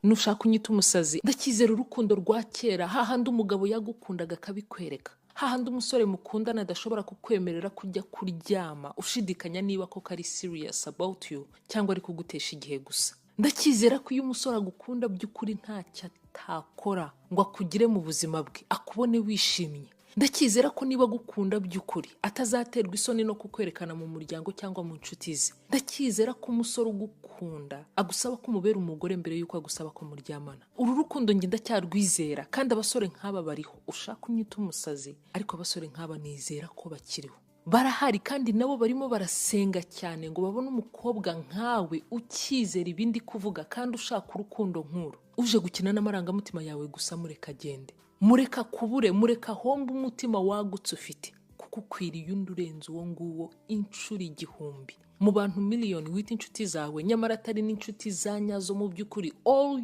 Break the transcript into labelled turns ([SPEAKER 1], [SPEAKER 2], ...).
[SPEAKER 1] Nushaka unyita umusazi. Ndacyizera urukundo rwa kera, hahandi umugabo yagukundaga akabikwereka, hahandi umusore mukundana adashobora kukwemerera kujya kuryama ushidikanya niba koko ari serious about you cyangwa ari kugutesha igihe gusa. Ndacyizera ko iyo umusore agukunda by'ukuri ntacyo atakora ngo akugire mu buzima bwe, akubone wishimye. Ndacyizera ko niba agukunda by'ukuri atazaterwa isoni no kukwerekana mu muryango cyangwa mu nshuti ze. Ndacyizera ko umusore ugukunda agusaba ko umubera umugore mbere y'uko agusaba ko muryamana. Uru rukundo njye ndacyarwizera, kandi abasore nk'aba bariho. Ushaka unyita umusazi, ariko abasore nk'aba nizera ko bakiriho, barahari, kandi nabo barimo barasenga cyane ngo babone umukobwa nkawe ukizera ibindi kuvuga kandi ushaka urukundo nk'uru. Uje gukina n'amarangamutima yawe gusa, mureka agende, mureka kubure, mureka ahombe umutima wagutse ufite, kuko ukwiriye undi urenze uwo nguwo inshuro 1000. Mu bantu miliyoni wita inshuti zawe, nyamara atari n'inshuti za nyazo mu by'ukuri, all